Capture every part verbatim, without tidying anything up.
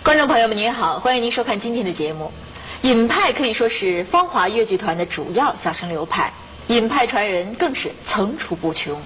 观众朋友们，您好，欢迎您收看今天的节目。尹派可以说是芳华越剧团的主要小生流派，尹派传人更是层出不穷。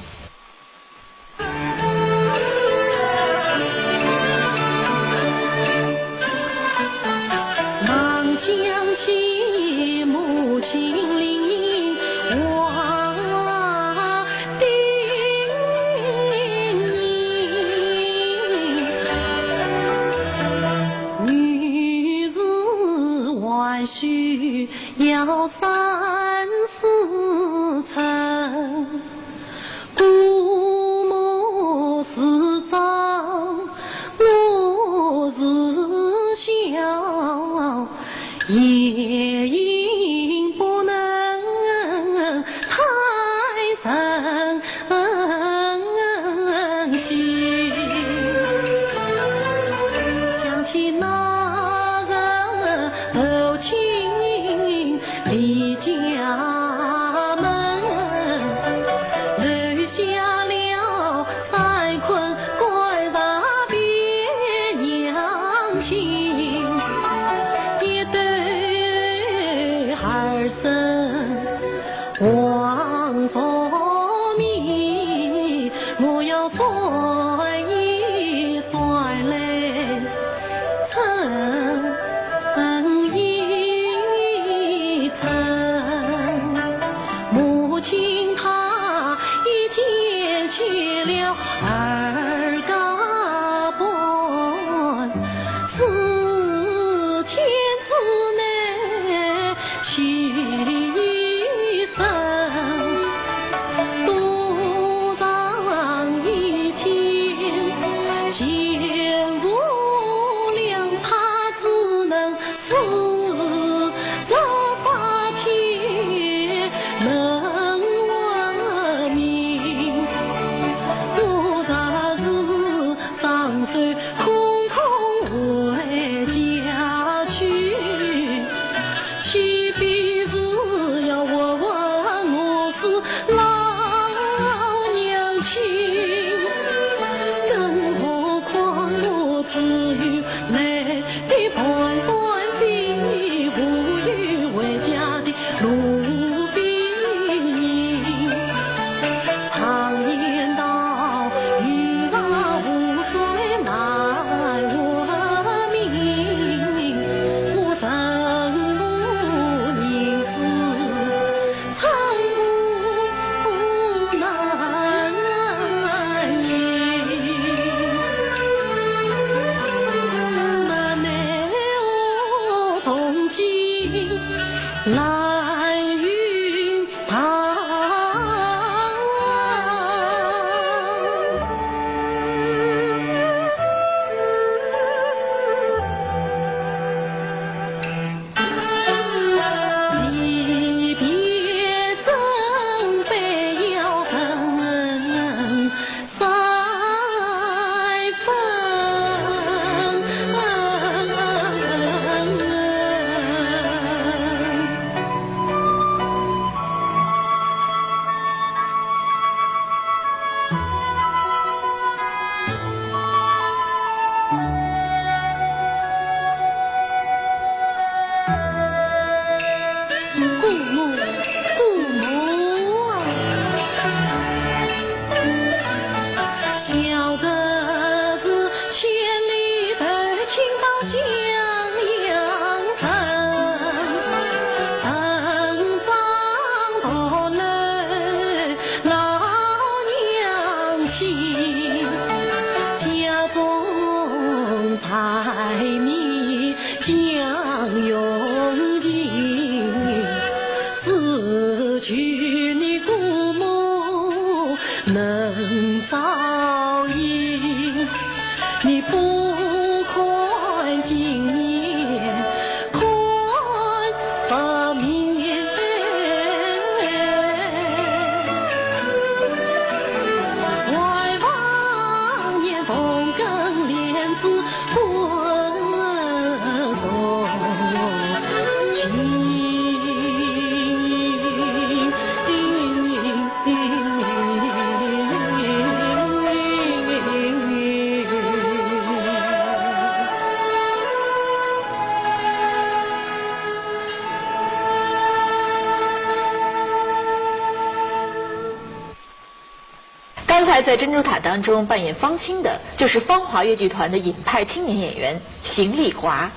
哎，在《珍珠塔》当中扮演方卿的，就是芳华越剧团的尹派青年演员邢丽华。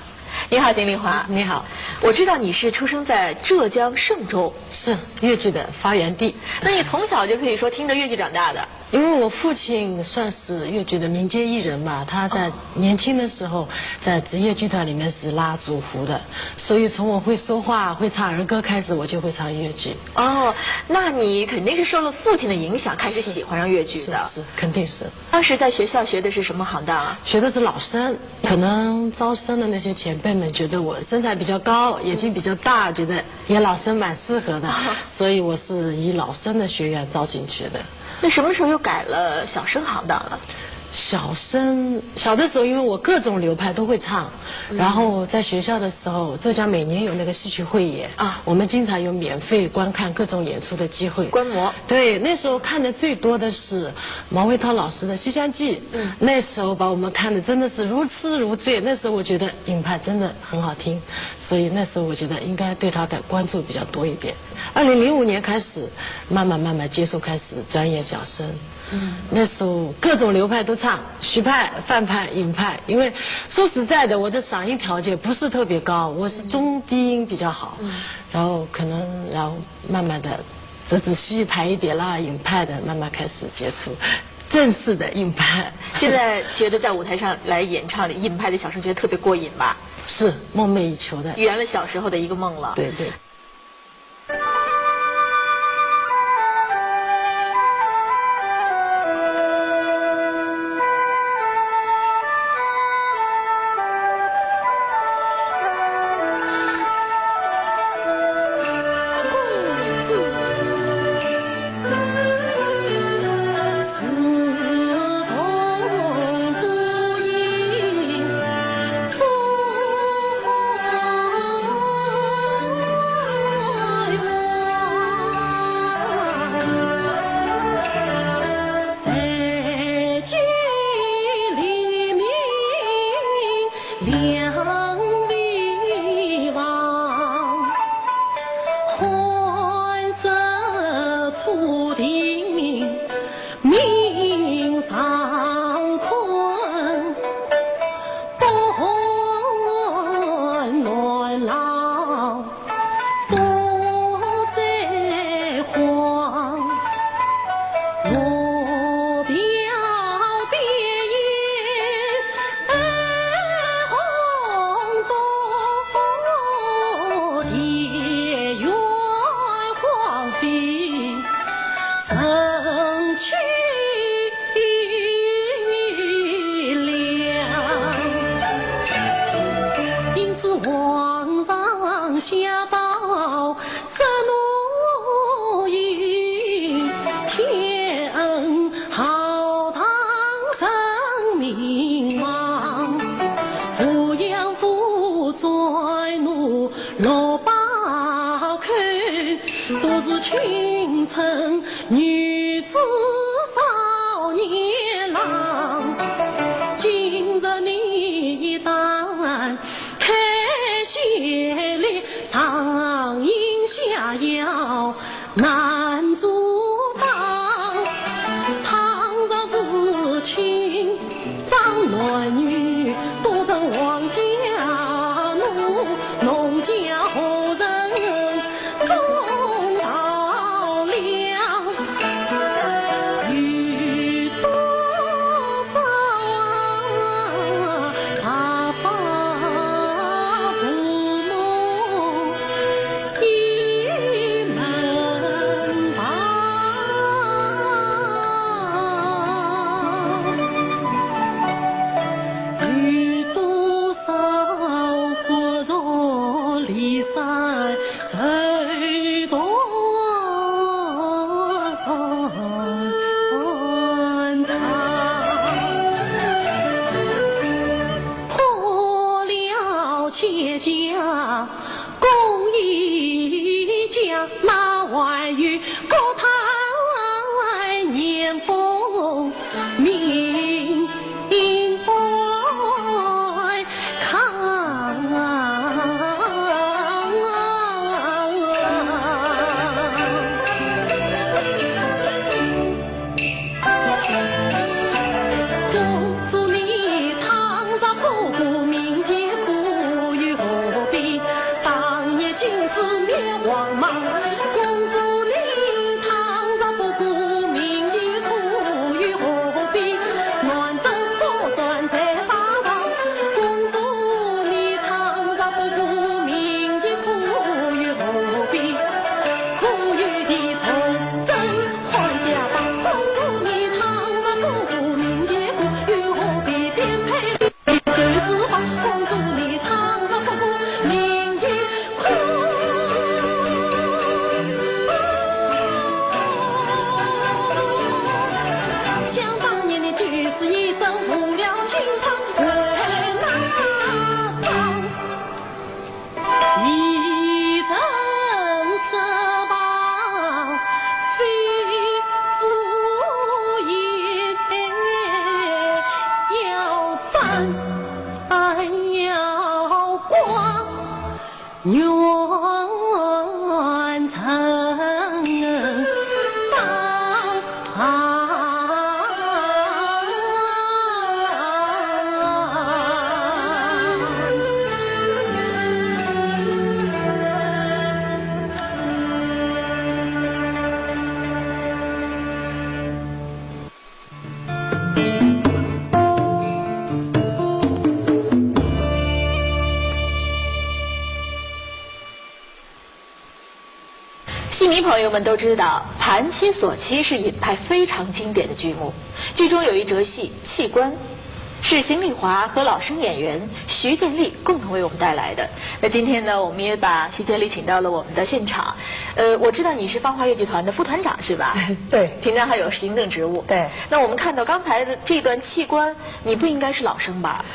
你好，邢丽华。你好。我知道你是出生在浙江嵊州。是，越剧的发源地。那你从小就可以说听着越剧长大的。因为我父亲算是越剧的民间艺人嘛，他在年轻的时候在职业剧团里面是拉主胡的，所以从我会说话、会唱儿歌开始，我就会唱越剧。哦，那你肯定是受了父亲的影响，开始喜欢上越剧的。是，是，肯定是。当时在学校学的是什么行当啊？学的是老生，可能招生的那些前辈们觉得我身材比较高，眼睛比较大，觉得演老生蛮适合的，所以我是以老生的学院招进去的。那什么时候又改了小生行当了？小生，小的时候，因为我各种流派都会唱，然后在学校的时候，浙江每年有那个戏曲汇演啊，我们经常有免费观看各种演出的机会。观摩。对，那时候看的最多的是毛维涛老师的《西厢记》，嗯，那时候把我们看的真的是如痴如醉。那时候我觉得尹派真的很好听，所以那时候我觉得应该对他的关注比较多一点。二零零五年开始，慢慢慢慢接触，开始钻研小生。嗯，那时候各种流派都唱，徐派、范派、尹派。因为说实在的，我的嗓音条件不是特别高，我是中低音比较好。嗯，然后可能，然后慢慢的折子戏派一点啦，尹派的，慢慢开始接触正式的尹派。现在觉得在舞台上来演唱尹派的小生，觉得特别过瘾吧？是，梦寐以求的。圆了小时候的一个梦了。对，对。戏迷朋友们都知道，《盘妻索妻》是尹派非常经典的剧目，剧中有一折戏《弃官》，是邢丽华和老生演员徐建立共同为我们带来的。那今天呢，我们也把徐建立请到了我们的现场。呃，我知道你是芳华越剧团的副团长，是吧？对。平常还有行政职务。对。那我们看到刚才的这段《弃官》，你不应该是老生吧？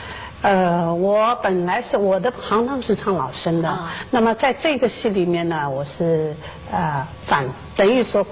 呃，我本来是我的行当是唱老生的，啊那么在这个戏里面呢，我是呃反等于说，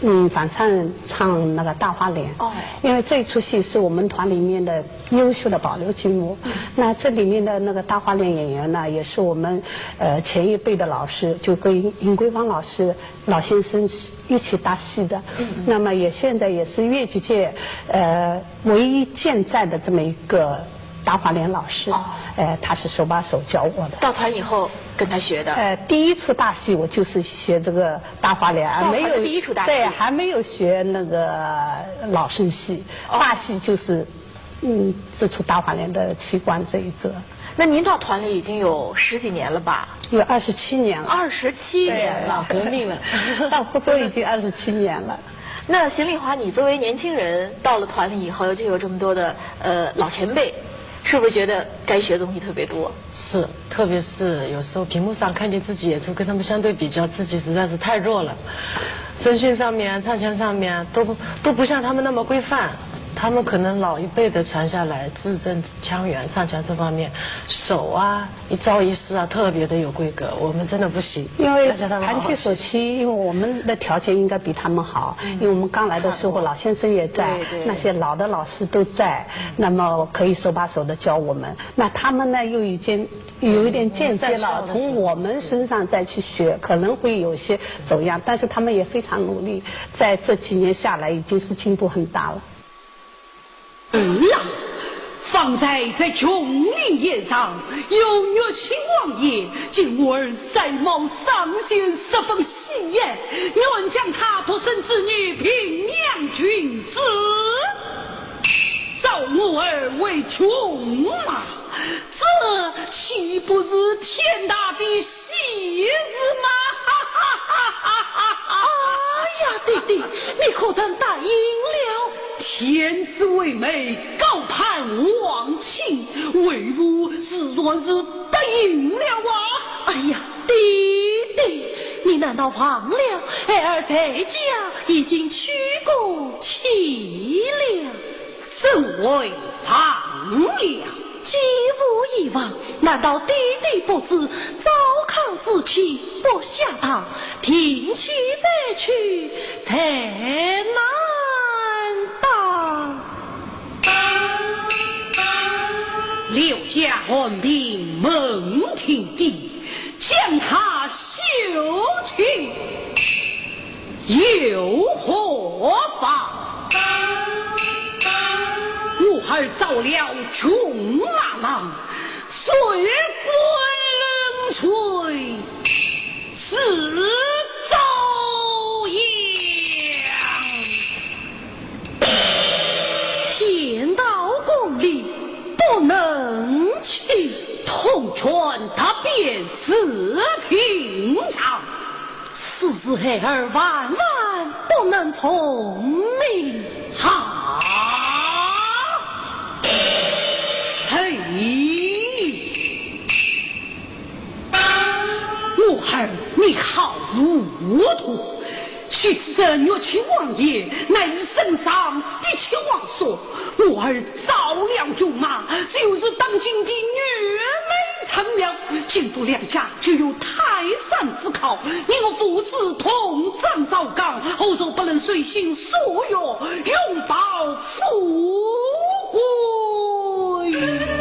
嗯，反串唱那个大花脸。哦因为这出戏是我们团里面的优秀的保留剧目，那这里面的那个大花脸演员呢，也是我们呃前一辈的老师，就跟尹桂芳老师老先生一起搭戏的。那么也现在也是越剧界呃唯一健在的这么一个大花脸老师，哦呃，他是手把手教我的。到团以后跟他学的。呃，第一出大戏我就是学这个大花脸，还没有哦还是第一出大戏对，还没有学那个老生戏，哦大戏就是，嗯，这出大花脸的《弃官》这一折，那您到团里已经有十几年了吧？有二十七年了。二十七年了。对，老革命了，到福州已经二十七年了。那邢丽华，你作为年轻人到了团里以后，就有这么多的呃老前辈，是不是觉得该学的东西特别多？是，特别是有时候屏幕上看见自己演出，跟他们相对比较，自己实在是太弱了。声训上面、唱腔上面都不都不像他们那么规范。他们可能老一辈的传下来字正腔圆、唱腔这方面，手啊、一招一式啊特别的有规格，我们真的不行。因为要向他们好好《盘妻索妻》，因为我们的条件应该比他们好，因为我们刚来的时候，看过老先生也在，对对那些老的老师都在，那么可以手把手的教我们。那他们呢，又已经有一点间接了，嗯在校的时候从我们身上再去学，可能会有些走样，但是他们也非常努力，在这几年下来已经是进步很大了。儿啊，方才在琼林宴上，有乐清王爷见我儿才貌双全，十分喜爱，愿将她独生子女平养群子，招我儿为琼妈，这岂不是天大的喜事吗？哎呀，爹爹，你可曾答应了？天子为媒，高攀皇亲，为父自然是答应了啊！哎呀，爹爹，你难道忘了孩儿在家已经娶过妻了？怎会忘了？既无以忘，难道爹爹不知糟糠之妻不下堂，定妻再娶才难当？刘家寒贫门庭低，将她休娶又何妨？我儿招了穷马郎，谁敢吹是朝阳？天道公理，不能欺。通权达变是平常。此事孩儿万万不能从命。哈！嘿！我儿，你好糊涂！须知这乐清王爷乃是圣上嫡亲皇孙，我儿招了穷马，就是当今的愚昧人了。今后两家就有泰山之靠，你我父子同葬朝纲，后座不能随心所欲，永保富贵。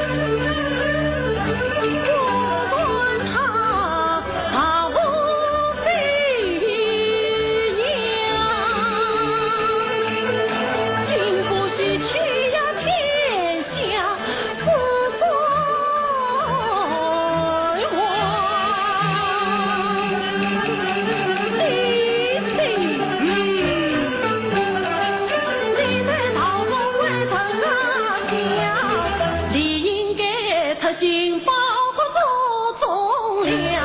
金包国做忠良，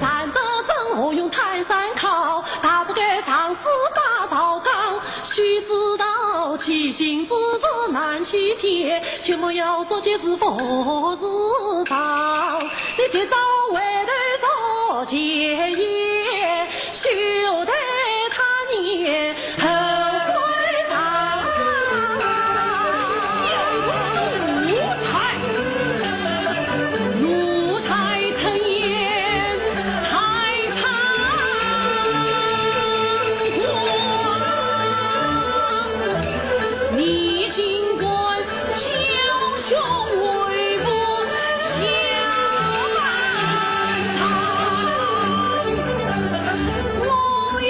担得正，何用泰山靠？大不该长死大朝纲，须知道其行之事难欺天，切莫要作奸，是不是道？你今朝回头做奸也， 休待他年后归朝。小奴才，奴才出言太猖狂。你竟敢 叫兄为父下战场，我一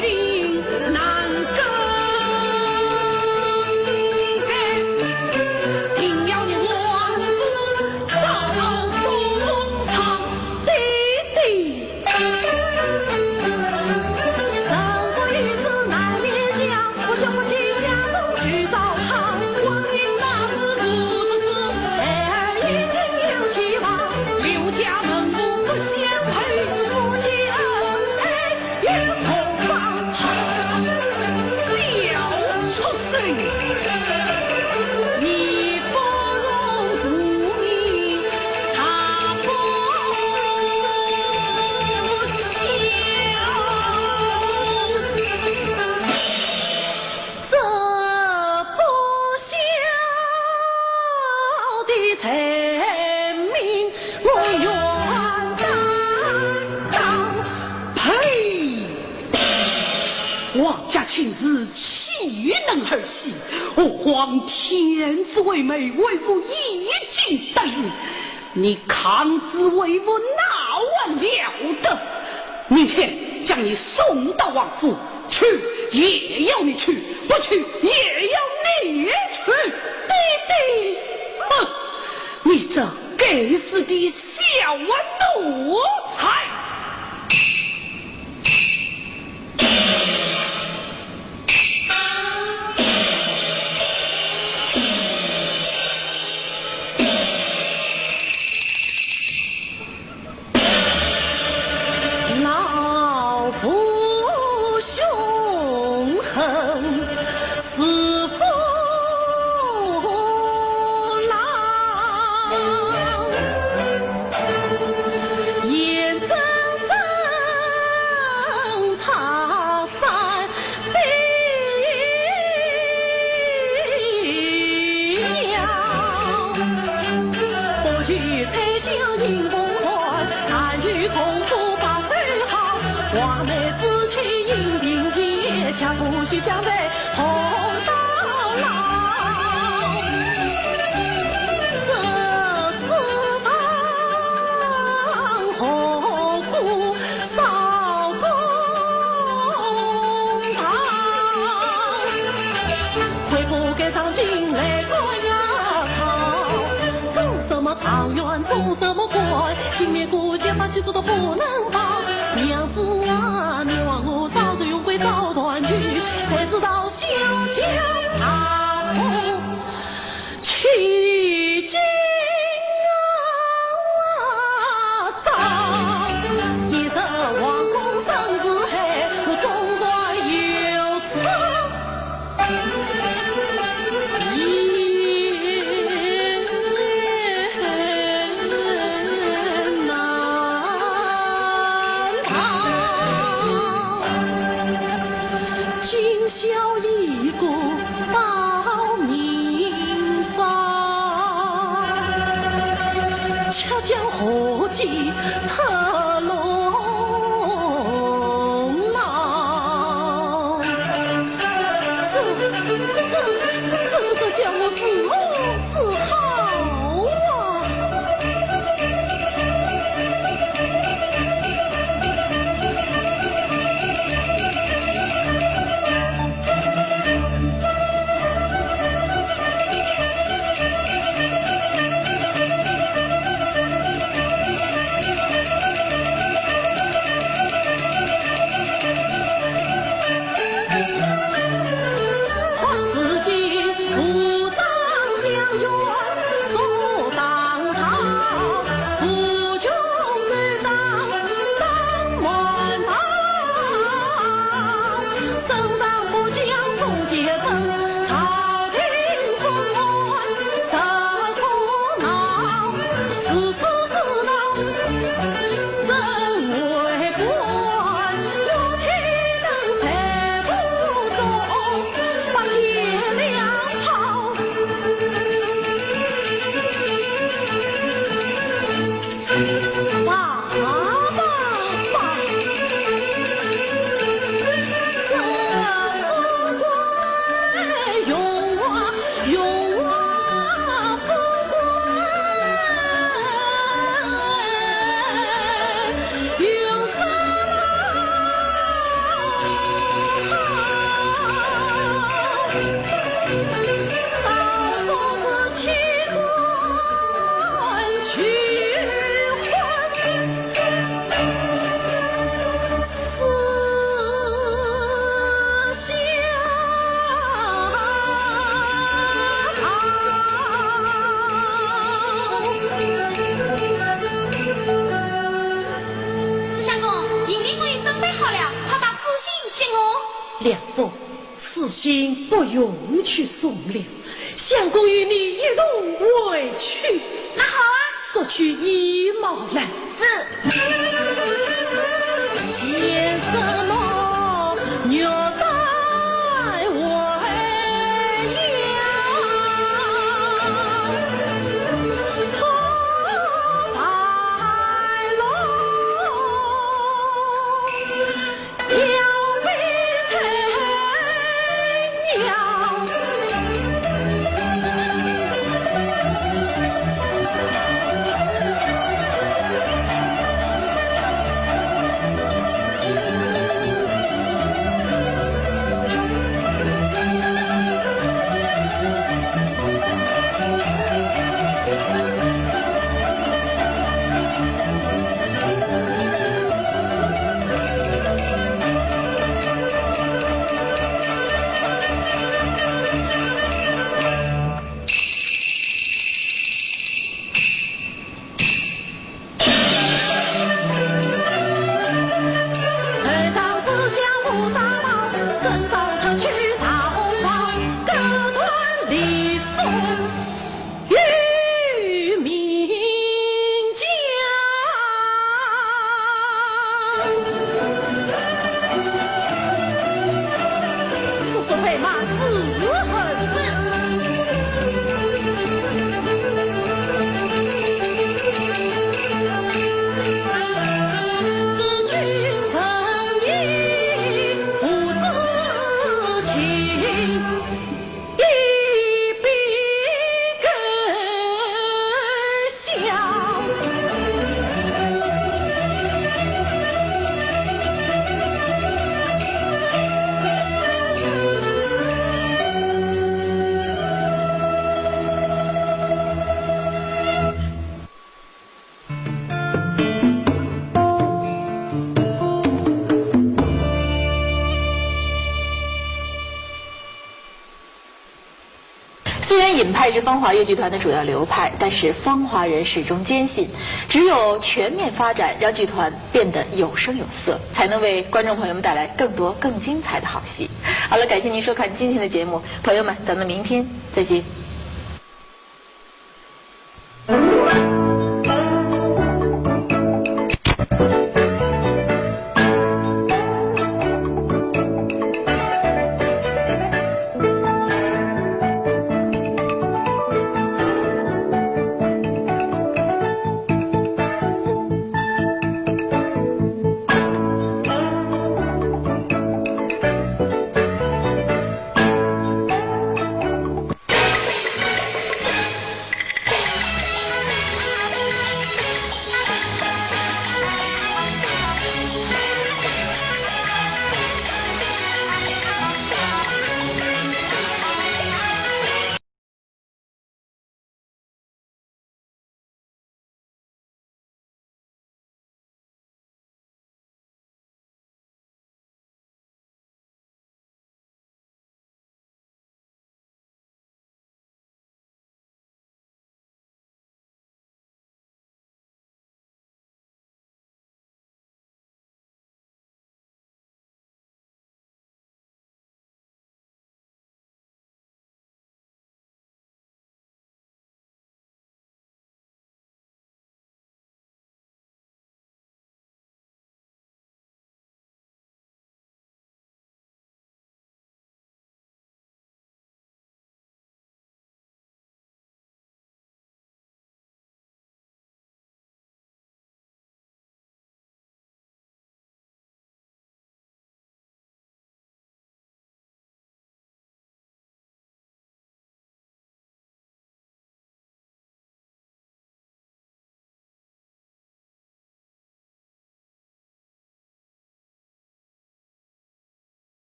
定难更改。定要你王子赵宗昌爹爹。 这不孝的罪名，我愿担当。呸！王家亲事岂能儿戏？何况天子为媒，为父已经答应， 你抗旨为父，哪还了得？明天将你送到王府去，也要你去，不去也要你去。爹爹！哼，你这该死的小奴才！ 老父凶狠，似虎狼，眼睁睁插三 今宵一个报明朝，却将何计特弄老？这，这，这，这是叫我如何是好啊？相公，银苹果已准备好了，快把书信给我。梁祝，书信不用去送了，相公与你一同回去。那好啊。索取衣帽来。是。 虽然尹派是芳华越剧团的主要流派，但是芳华人始终坚信，只有全面发展，让剧团变得有声有色，才能为观众朋友们带来更多更精彩的好戏。好了，感谢您收看今天的节目，朋友们，咱们明天再见。